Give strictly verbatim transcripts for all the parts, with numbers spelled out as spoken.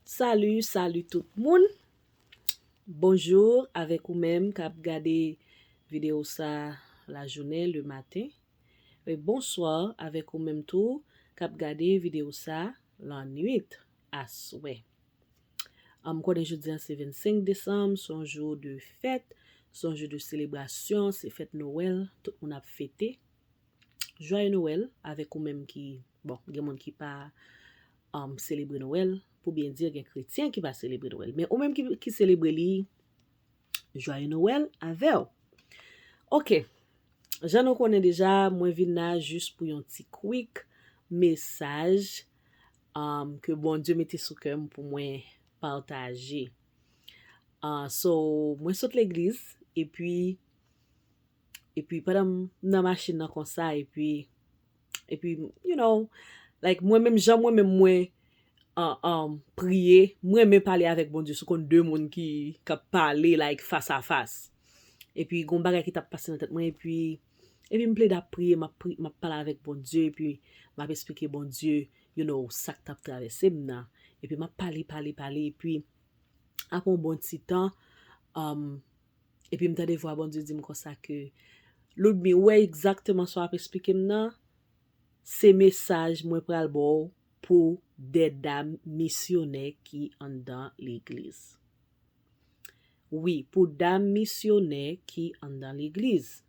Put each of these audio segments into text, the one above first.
Salut, salut tout moun. Bonjou avèk ou menm k ap gade videyo sa lajounen, lematen. E bonswa avèk ou menm tou k ap gade videyo sa lannwit, aswè. M konnen jodi a se vennsenk desanm, se yon jou de fèt, se yon jou de selebrasyon, se fèt Nwèl, tout moun ap fete. Jwaye Nwèl avèk ou menm ki, bon, gen moun ki pa um, selebre Nwèl, pou byen di, gen kretyen ki pa selebre Nwèl. Men ou menm ki, ki selebre li, jwaye Nwèl avè w. Ok, jan nou konnen deja, mwen vin la jis pou yon ti quick mesaj um, ke Bondye mete sou kè m pou mwen pataje. Uh, so, mwen sot legliz, epi epi pandan m nan machin nan konsa, epi, epi, you know, like, mwen menm jan mwen menm mwen an, an, priye, mwen renmen pale avèk Bondye, sou konn de moun ki, k ap pale, like, fas a fas. Epi, gon bagay ki t ap pase nan tèt mwen, epi, epi m plede ap priye, m ap pri, m ap pale avèk Bondye, epi m ap eksplike Bondye, you know, sa k t ap travèse m nan. Epi m ap pale, pale, pale, epi, apre yon bon ti tan, um, epi m tande vwa Bondye di m konsa ke, Ludmy, ou wè egzakteman sa w ap eksplike m nan, se mesaj mwen pral ba w pou de dam misyonè ki anndan legliz. Wi, pou dam misyonè ki anndan legliz.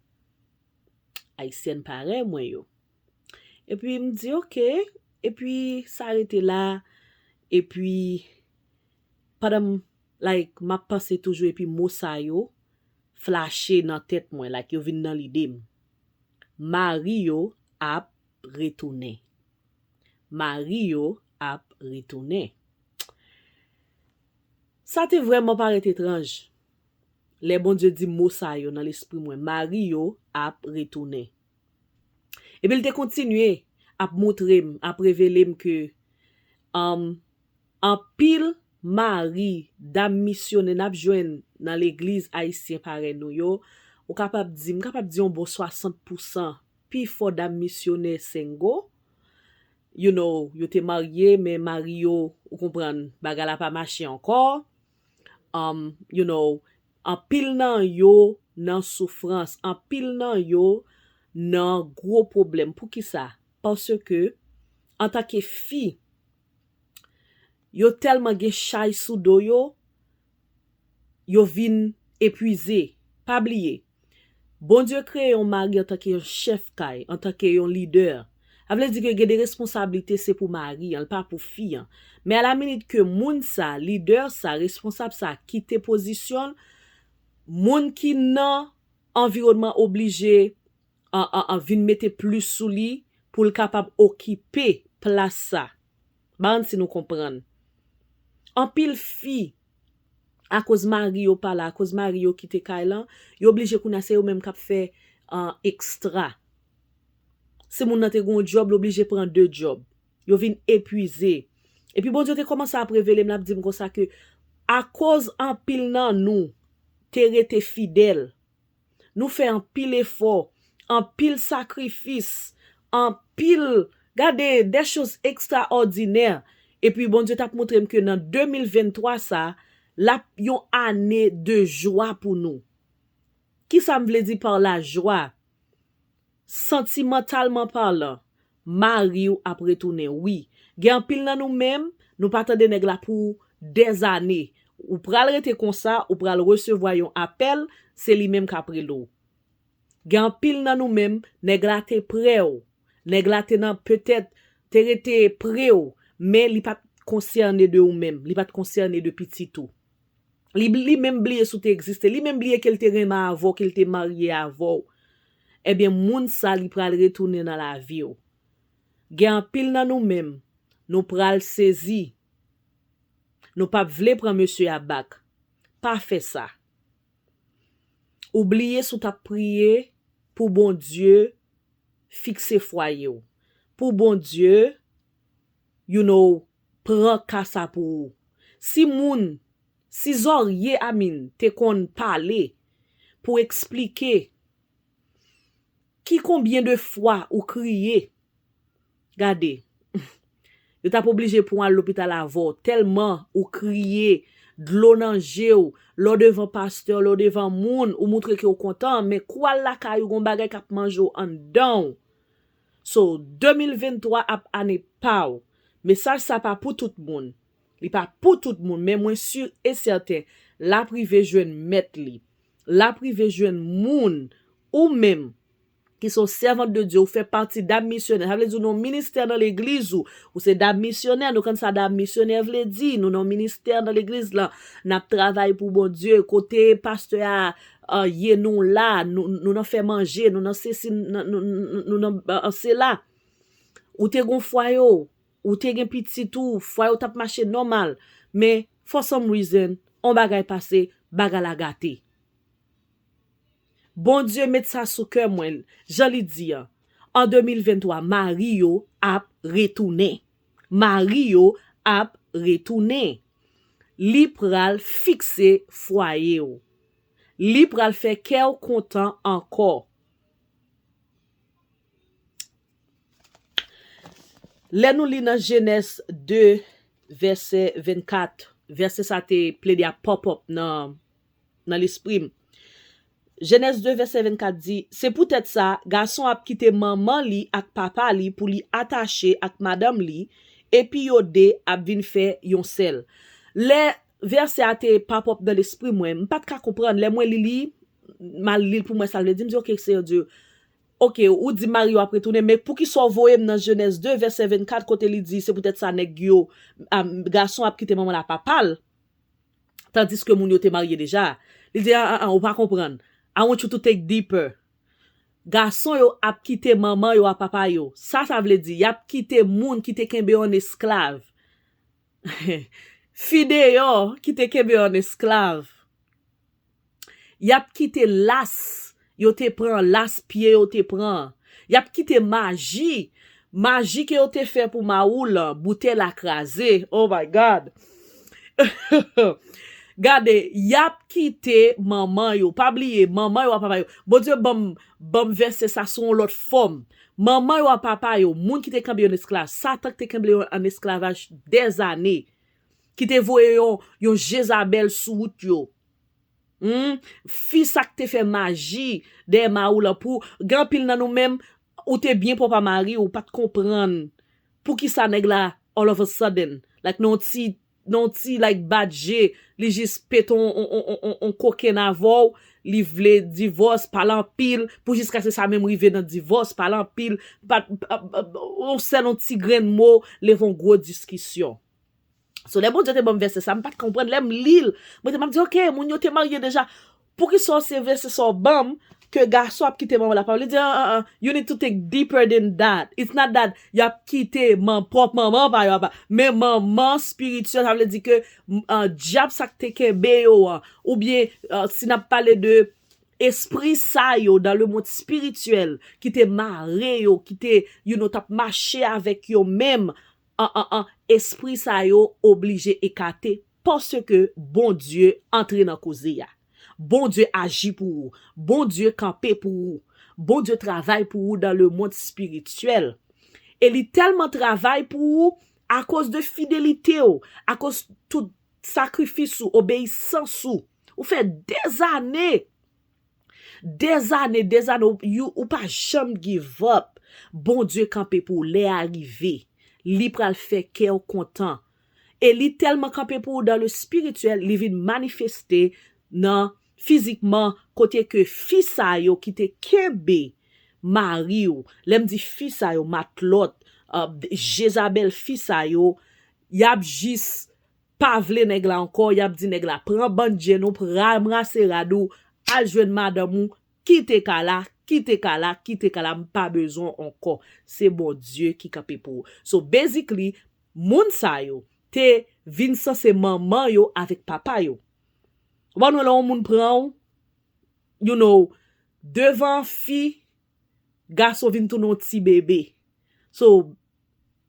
Ayisyèn parèy mwen yo. Epi m di, ok. Epi sa rete la. Epi pandan m, like, m ap panse toujou, epi mo sa yo flache nan tèt mwen, like, yo vin nan lide m. Mari yo ap retounen. Mari yo ap retounen. Sa te vrèman parèt etranj. Lè Bondye di mo sa yo nan lespri mwen, mari yo ap retounen. Epi l te kontinye ap montre m, ap revele m ke, um, anpil mari, dam misyonè n ap jwenn nan legliz ayisyen parèy nou yo, ou kapab di, m kapab di yon bon swasant pousan, pifò dam misyonè single, you know, yo te marye, men mari yo, ou konprann, bagay la pa mache ankò. Um, you know, anpil nan yo nan soufrans, anpil nan yo nan gwo pwoblèm. Poukisa? Paske, antanke fi, yo tèlman gen chay sou do yo, yo vin epwize. Pa bliye, Bondye kreye yon mari antanke yon chèf kay, antanke yon lidè. Sa vle di ke gen de responsablite se pou mari an, l pa pou fi an. Men alaminit ke moun sa, lidè sa, responsab sa kite pozisyon l, moun ki nan anviwònman oblije an, an, an vin mete plis sou li pou l kapab okipe plas sa. Bann si nou konprann. Anpil fi, akoz mari yo pa la, akoz mari yo kite kay lan, yo oblije kounye a se yo menm k ap fè, an, ekstra. Si moun nan te gen yon djòb, l oblije pran de djòb. Yo vin epwize. Epi Bondye te kòmanse ap revele m, l ap di m konsa ke akoz anpil nan nou te rete fidèl, nou fè anpil efò, anpil sakrifis, anpil, gade, de choz ekstraòdinè. Epi Bondye t ap montre m ke nan de mil venntwa sa, l ap yon ane de jwa pou nou. Kisa m vle di pa la jwa? Santimantalman palan, mari w ap retounen, wi. Gen anpil nan nou menm, nou pa tande nèg la pou dèzane. Ou pral rete konsa, ou pral resevwa yon apèl, se li menm k ap rele w. Gen anpil nan nou menm, nèg la te prè w. Nèg la te nan, petèt, te rete pre w, men li pa t konsène de ou menm, li pa t konsène de pitit ou. Li, li menm bliye si w te egziste, li menm bliye ke l te renmen avè w, ke l te marye avè w. Ebyen, moun sa, li pral retounen nan lavi w. Gen anpil nan nou menm, nou pral sezi. Nou p ap vle pran mesye a bak. Pa fè sa. Ou bliye si w t ap priye pou Bondye fikse fwaye w. Pou Bondye, you know, pran ka sa pou ou. Si moun, si zòrye Amin te konn pale pou eksplike ki konbyen de fwa ou kriye, gade, Yo t ap oblije pou w al lopital avè w, tèlman ou kriye, dlo nan je w, lè w devan pastè, lè w devan moun, ou moutre ke w kontan, men kou w al lakay ou, gen yon bagay k ap manje w anndan w. So, de mil venntwa ap ane pa w. Mesaj sa pa pou tout moun. Li pa pou tout moun, men mwen si e sèten, l ap rive jwenn mèt li. L ap rive jwenn moun, ou menm, ki se yon sèvant de Dye, ou fè pati dam misyonè. Sa vle di ou nan yon ministè nan legliz ou. Ou se dam misyonè, nou konn sa dam misyonè vle di. Nou nan yon ministè nan legliz lan. N ap travay pou Bondye. Kote pastè a, a, ye, nou la. Nou, nou nan fè manje, nou nan sesi, nou, nou, nou, nou nan, a, sela. Ou te gon fwaye w, ou te gen pitit ou, fwaye w t ap mache nòmal. Men, for some reason, yon bagay pase, bagay la gate. Bondye met sa sou kè mwen, jan li di an. An de mil venntwa, mari yo ap retounen. Mari yo ap retounen. Li pral fikse fwaye w. Li pral fè kè w kontan ankò. Lè nou li nan Jenèz de, vèsè vennkat, vèsè sa te plede ap pop up nan, nan lespri m. Jenèz de, vèsè vennkat di, "Se poutèt sa, gason ap kite manman li ak papa li pou li atache ak madanm li, epi yo de ap vin fè yon sèl." Lè vèsè a te pop up nan lespri mwen, m pa t ka konprann. Lè mwen li li, m al li l pou mwen sa l vle di, m di, "Ok, Seyè Dye, ok, ou di mari yo ap retounen, men poukisa w voye m nan Jenèz de, vèsè vennkat, kote li di, se poutèt sa nèg yo, a, gason ap kite manman l ak papa l, tandiske moun yo te marye deja?" Li di, "An, an, an, ou pa konprann. I want you to take deeper. Gason yo ap kite manman yo ak papa yo. Sa, sa vle di, y ap kite moun ki te kenbe yo an esklav." Fi deyò ki te kenbe yo an esklav. Y ap kite las yo te pran, las pye yo te pran. Y ap kite maji, maji ke yo te fè pou mari w lan, boutèy la kraze. Oh my God! Gade, y ap kite manman yo. Pa bliye, manman yo ak papa yo. Bondye ban m, ban m vèsè sa sou yon lòt fòm. Manman yo ak papa yo, moun ki te kenbe yo an esklav, Satan ki te kenbe yo an esklavaj dèzane, ki te voye yon, yon Jezabèl sou wout yo. Hmm? Fi sa k te fè maji dèyè mari w lan pou, gen anpil nan nou menm, ou te byen pwòp a mari w, ou pa t konprann poukisa nèg la, all of a sudden, like, nan yon ti, nan yon ti, like, bat je, li jis pete yon, yon, yon, yon, yon kokenn avè w, li vle divòs, pale anpil, pou jiskaske sa menm rive nan divòs, pale anpil, pa, pa, pa, yon sèl yon ti grenn mo, leve yon gwo diskisyon. So, lè Bondye te ban m vèsè sa, m pa t konprann. Lè m li l, mwen te, m ap di, "Ok, moun yo te marye deja. Poukisa se vèsè sa w ban m ke gason ap kite manman l ak papa l?" Li di, "An, an, an, you need to think deeper than that. It's not that y ap kite man, pwòp manman pa yo, apa, men manman espirityèl, sa vle di ke, m, an, dyab sa k te kenbe yo an, oubyen, an, si n ap pale de espri sa yo dans le monde spirituel, ki te mare yo, ki te, you know, t ap mache avèk yo menm, an, an, an, espri sa yo oblije ekate, paske Bondye antre nan koze a. Bondye aji pou ou. Bondye kanpe pou ou. Bondye travay pou ou dans le monde spirituel. E li tèlman travay pou ou akoz de fidelite w, akoz tout sakrifis ou, obeyisans ou. Ou fè dèzane, dèzane, dèzane, ou, you, ou pa janm give up. Bondye kanpe pou ou, lè a rive. Li pral fè kè w kontan. E li tèlman kanpe pou ou dans le spirituel, li vin manifeste nan fizikman, kote ke fi sa yo ki te kenbe mari w, lè m di fi sa yo, matlòt, uh, Jezabèl fi sa yo, y ap jis pa vle nèg la ankò, y ap di nèg la, "Pran bann djèn ou, pran, ranmase rad ou, al jwenn madanm ou, kite kay la, kite kay la, kite kay la, m pa bezwen w ankò." Se Bondye ki kanpe pou ou. So, basically, moun sa yo te vin sanse manman yo avèk papa yo. Ou pa wè lè yon moun pran w, you know, devan fi, gason vin tounen yon ti bebe. So,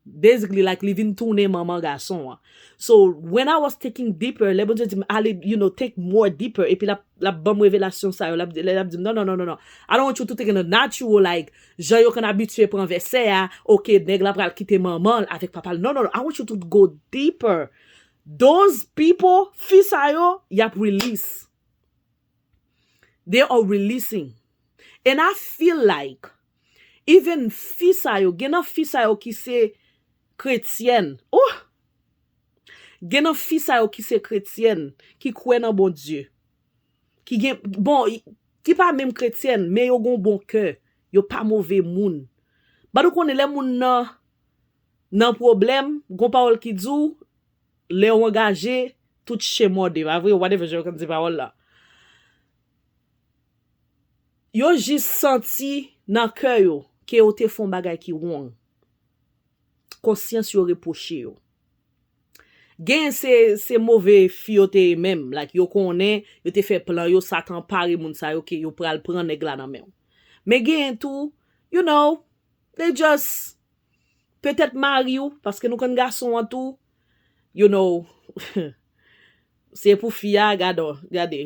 Basically, like, li vin tounen manman gason an. So when I was thinking deeper, lè Bondye di m ale, you know, think more deeper, epi l ap, l ap ban m revelasyon sa yo, l ap, l ap di m non, non, non, non, non, I don't want you to think in a natural, like, jan yo konn abitye pran vèsè a, ok, nèg la pral kite manman l avèk papa l. Non, non, non, I want you to go deeper. Those people, fi sa yo, y ap release. They are releasing. And I feel like, even fi sa yo, gen nan fi sa yo ki se kretyèn. Oh! Gen nan fi sa yo ki se kretyèn, ki kwè nan Bondye. Ki gen, bon, ki pa menm kretyèn, men yo gon bon kè. Yo pa move moun. But ou konnen lè moun nan, nan pwoblèm, gon pawòl ki di w, lè w angaje, tout chen mòde, pa vre? Whatever jan yo konn di pawòl la. Yo jis santi nan kè yo ke yo te fè yon bagay ki wrong. Konsyans yo repwoche yo. Gen se, se move fi yo te ye menm, like, yo konnen, yo te fè plan yo, Satan pare moun sa yo ke yo pral pran nèg la nan men w. Men gen tou, you know, they just, petèt mari w, paske nou konn gason an tou, you know, se pou fi a, gade, gade.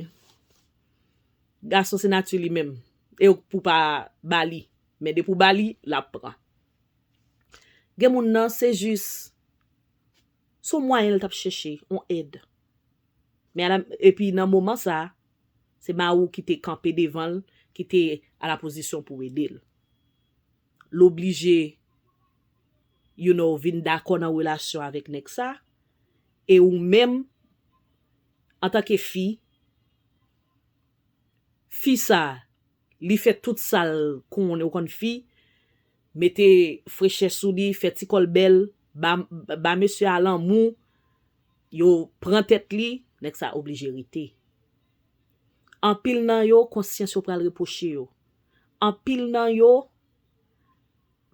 Gason se nati li menm. E ou pou pa ba li. Men depi w ba li, l ap pran. Gen moun nan, se jis, se yon mwayen l t ap chèche, yon èd. Men ala, epi nan moman sa, se mari w ki te kanpe devan l, ki te a la pozisyon pou ede l. L oblije, you know, vin dakò nan relasyon avèk nèg sa, e ou menm, antanke fi, fi sa, li fè tout sa l konnen, ou konn fi, mete frechè sou li, fè ti kò l bèl, ba, ba mesye a lanmou, yo pran tèt li, nèg sa oblije rete. Anpil nan yo, konsyans yo pral repwoche yo. Anpil nan yo,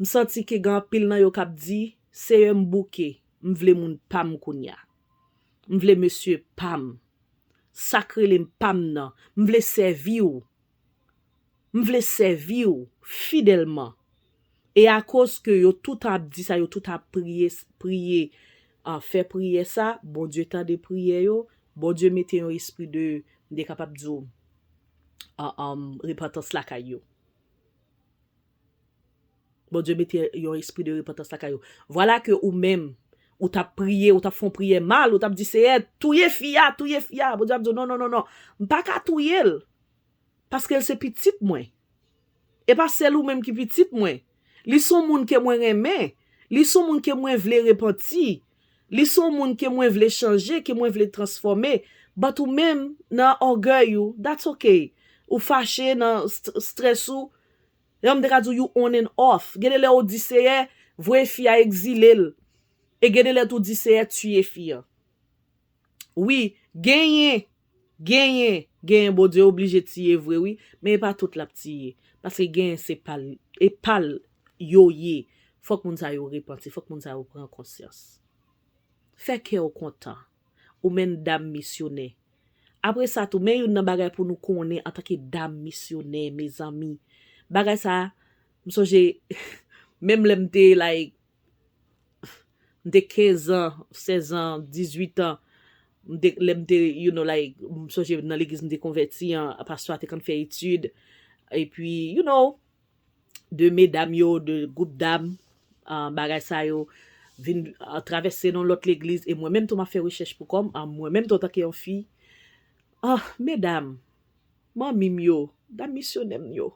m santi ke gen anpil nan yo k ap di, Seyè, m bouke, m vle moun pa m kounye a. M vle mesye pa m. Sa k rele m pa m nan, m vle sèvi w. M vle sèvi w fidèlman. E akoz ke yo toutan ap di sa, yo toutan ap priye, priye, ah, fè priyè sa, Bondye tande priyè yo, Bondye mete yon espri de, m te kapab di w, ah, um, repantans lakay yo. Bondye mete yon espri de repantans lakay yo. Vwala ke ou menm, ou t ap priye, ou t ap fè yon priyè mal, ou t ap di, Seyè, touye fi a, touye fi a. Bondye ap di w, non, non, non, non. M pa ka touye l. Paske l se pitit mwen. E pa sèl ou menm ki pitit mwen. Li se yon moun ke mwen renmen. Li se yon moun ke mwen vle repanti. Li se yon moun ke mwen vle chanje, ke mwen vle transfòme. But ou menm, nan ògèy ou, that's okay. Ou fache nan st-, strès ou. Jan m te ka di w, you on and off. Gen de lè ou di, Seyè, voye fi a, egzile l. E gen de lè tou ou di, Seyè, tiye fi an. Wi, genyen, genyen, genyen Bondye oblije tiye vre, wi, men e pa tout l ap tiye. Paske genyen se pa l, e pa l yo ye. Fòk moun sa yo repanti, fòk moun sa yo pran konsyans. Fè kè w kontan. Ou menm dam misyonè. Apre sa tou, men youn nan bagay pou nou konnen antanke dam misyonè, mezanmi. Bagay sa, m sonje, menm lè m te, like, m te kenz an, sèz an, dizuit an, m te, lè m te, you know, like, m sonje nan legliz m te konvèti an, pastè a te konn fè etid, epi, you know, de medam yo, de gwoup dam, ah, bagay sa yo, vin, ah, travèse nan lòt legliz, e mwen menm tou m ap fè rechèch pou kò m, ah, mwen menm tou antanke yon fi, ah, medam, manmi m yo, dam misyonè m yo.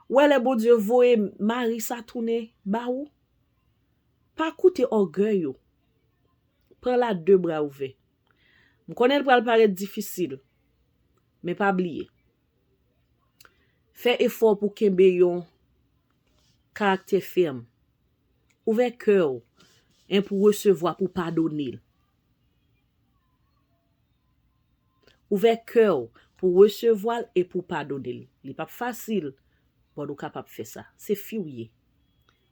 Wè lè Bondye voye mari sa tounen ba ou, pa koute ògèy ou. Pran l a de bra ouvè. M konnen l pral parèt difisil, men pa bliye. Fè efò pou kenbe yon karaktè fèm. Ouvè kè w, en, pou resevwa, pou padone l. Ouvè kè w pou resevwa l e pou padone l. Li p ap fasil, but ou kapab fè sa. Se fi w ye.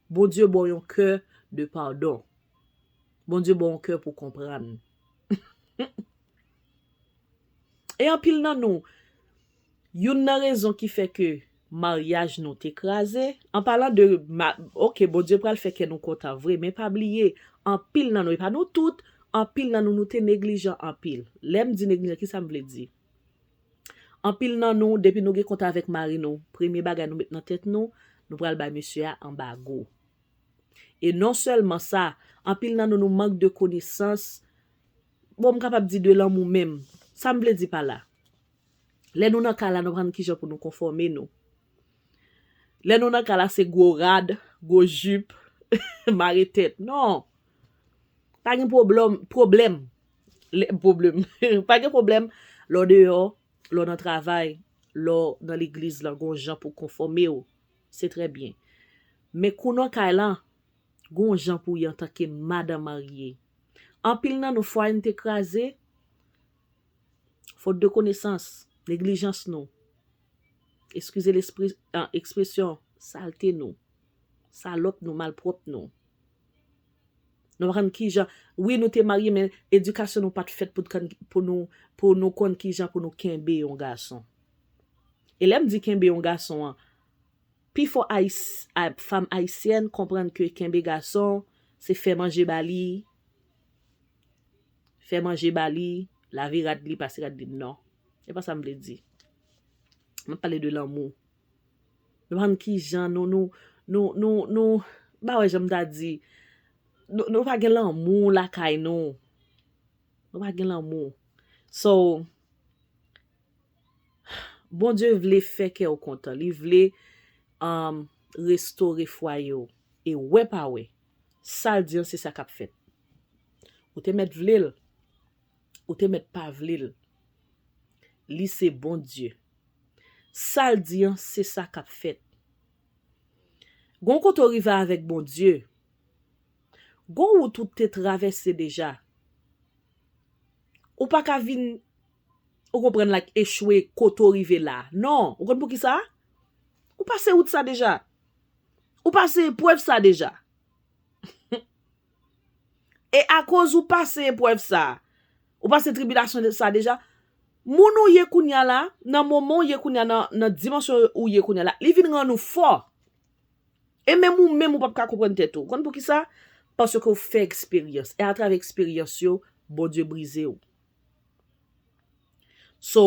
Bondye ba w yon kè de padon. Bondye ba w yon kè pou konprann. E anpil nan nou, youn nan rezon ki fè ke maryaj nou te kraze. An palan de, ma, ok, Bondye pral fè kè nou kontan vre, men pa bliye, anpil nan nou, e pa nou tout, anpil nan nou, nou te neglijan anpil. Lè m di neglijan, ki sa m vle di? Anpil nan nou, depi nou gen kont avèk mari nou, premye bagay nou met nan tèt nou, nou pral bay mesye a anbago. E non sèlman sa, anpil nan nou, nou mank de konesans. Bon, m kapab di de lanmou menm. Sa m vle di pa la? Lè nou nan kay la, nou pa konn kijan pou nou konfòme nou. Lè nou nan kay la, se gwo rad, gwo jip, mare tèt. Non. Pa gen pwoblèm, pwoblèm. Lè, pwoblèm. Pa gen pwoblèm. Lè w deyò, lè w nan travay, lè w nan legliz lan, gon jan pou konfòme w. Se trè byen. Men kou nan kay lan, gon jan pou w ye antanke madanm marye. Anpil nan nou fwaye n te kraze, fot de konesans, neglijans nou. Eskize lespri, an, ekspresyon, salte nou, salòp nou, malpwòp nou. Nou pa konn kijan, wi, nou te marye, men edikasyon nou pa t fèt pou, pou nou, pou nou konn kijan pou nou kenbe yon gason. E lè m di kenbe yon gason an, pifò Ayis-, a, fanm ayisyèn konprann ke kenbe gason, se fè manje ba li, fè manje ba li, lave rad li, pase rad li. Non. Se pa sa m vle di. M ap pale de lanmou. Nou pa konn kijan nou, nou, nou, nou, nou, m pa wè jan m ta di. Nou, nou pa gen lanmou lakay nou. Nou pa gen lanmou. So, Bondye vle fè kè w kontan. Li vle, um, restore fwaye w. E wè pa wè, sa l di an, se sa k ap fèt. Ou te mèt vle l, ou te mèt pa vle l. Li se Bondye. Sa l di an, se sa k ap fèt. Gon kote w rive avèk Bondye. Gon wout ou te travèse deja. Ou pa ka vin, ou konprann, like, echwe kote w rive la. Non, ou konn poukisa? Ou pase wout sa deja. Ou pase eprèv sa deja. E akoz ou pase eprèv sa, ou pase tribilasyon sa deja, moun ou ye kounye a la, nan moman ou ye kounye a, nan, nan dimansyon ou ye kounye a la, li vin rann ou fò. E menm ou menm ou p ap ka konprann tèt ou. Konn poukisa? Paske ou fè eksperyans. E atravè eksperyans yo, Bondye brize w. So,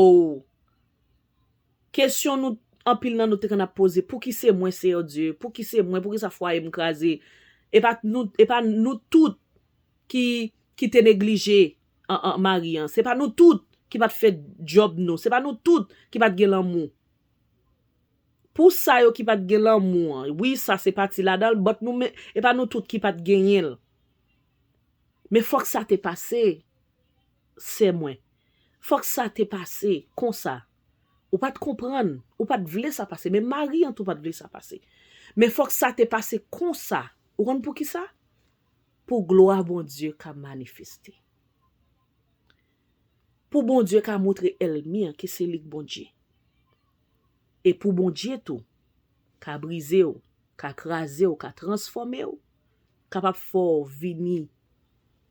kesyon nou, anpil nan nou te konn ap poze, "Pouki se mwen, Seyè Dye? Pouki se mwen? Poukisa fwaye m kraze?" E pa nou, e pa nou tout ki, ki te neglije an, an mari an. Se pa nou tout ki pa t fè djòb nou. Se pa nou tout ki pa t gen lanmou. Pou sa yo ki pa t gen lanmou an, wi, sa se pati ladan l, but nou men, e pa nou tout ki pa t genyen l. Men fòk sa te pase, sè mwen. Fòk sa te pase konsa. Ou pa t konprann, ou pa t vle sa pase, men mari an tou pa t vle sa pase. Men fòk sa te pase konsa. Ou konn poukisa? Pou glwa Bondye ka manifeste. Pou Bondye ka montre ènmi an ke se li k Bondye. E pou Bondye tou ka brize w, ka kraze w, ka transfòme w, kapab fè w vini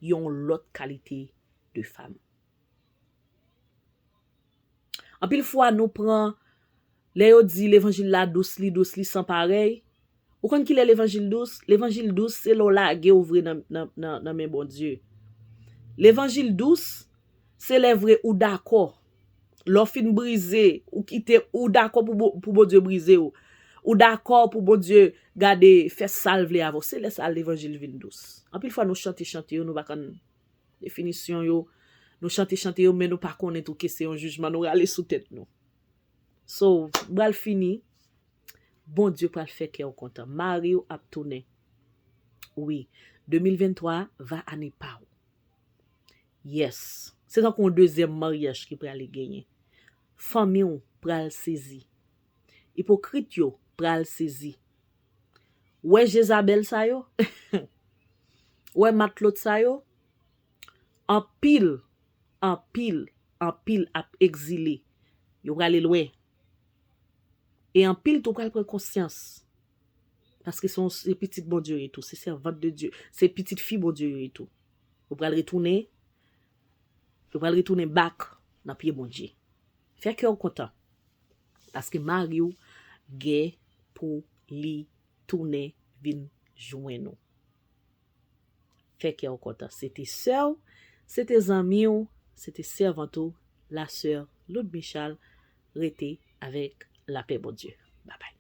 yon lòt kalite de fanm. Anpil fwa nou pran, lè yo di levanjil la dous, li dous, li san parèy. Ou konn kilè levanjil dous? Levanjil dous se lè w lage w vre nan, nan, nan, nan men Bondye. Levanjil dous se lè vre ou dakò. Lè w fin brize, ou kite, ou dakò pou Bon-, pou Bondye brize w. Ou dakò pou Bondye gade fè sa l vle avè w. Se lè sa levanjil vin dous. Anpil fwa nou chante chante yo, nou pa konn definisyon yo. Nou chante chante yo, men nou pa konnen tou ke se yon jijman nou rale sou tèt nou. So, m pral fini. Bondye pral fè kè w kontan. Mari w ap tounen. Wi, de mil venntwa va ane pa w. Yes. Se tankou yon dezyèm maryaj ki prale genyen. Fanmi w pral sezi. Ipokrit yo pral sezi. Wè Jezabèl sa yo? Wè matlot sa yo? Anpil, anpil, anpil ap egzile. Yo prale lwen. E anpil tou pral pran konsyans. Paske se yon, se pitit Bondye yo ye tou. Se sèvant de Dye. Se pitit fi Bondye yo ye tou. Yo pral retounen. Yo pral retounen back nan pye Bondye. Fè kè w kontan. Paske mari w, gè pou li tounen vin jwenn ou. Fè kè w kontan. Se te sè w, se te zanmi w, se te sèvant ou, la sè Loud Michal. Rete avèk lapè Bondye. Babay.